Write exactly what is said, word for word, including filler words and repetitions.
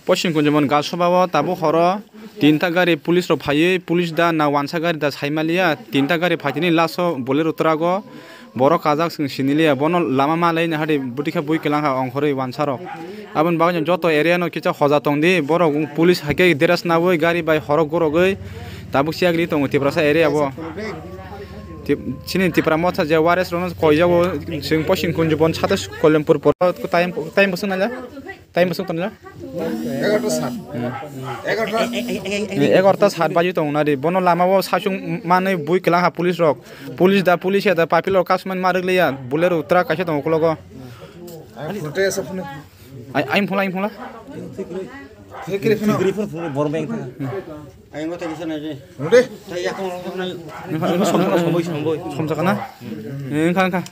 Poschim Kunjumon Galsoba o tabuk horo tinta gari police rok phaiwi, police da na wansa gari da saimaliya, tinta gari phaitini last o Bolero truck o borok kajak chwng siniliya, bono lama malai ni hadi bwtwi khe bui kwlang kha ongkhorwi wansa rok. Aboni bagwi joto area no kisa hoja tongdi, borok police hai khe dress nawi gari bai horok gorogwi tabuk siyagri tongo Tiprasa area o. Tip-, chini Tipra motha je wares rono koijago, chwng Poschim Kunjumon sate Kolyonpur poro time, time bwswk naila? Time bwswk tonila? Egarota sat. Egarota. Egarota sat baji tong nari. Bono lama o sachung manwi bui kwlang ha police rok. Police da, police ya da, papil rok kasumani marwk liya. Bolero truck kaisa tongo ukologo. Ai phunte asa phunte. Ai, ai phunla, ai phunla. Thekre phunte. Thekre phunte, borok beng thang. Ai mo thekre sana je. Phunte. Tai yakung rok na. Somjak na? Engkha, engkha.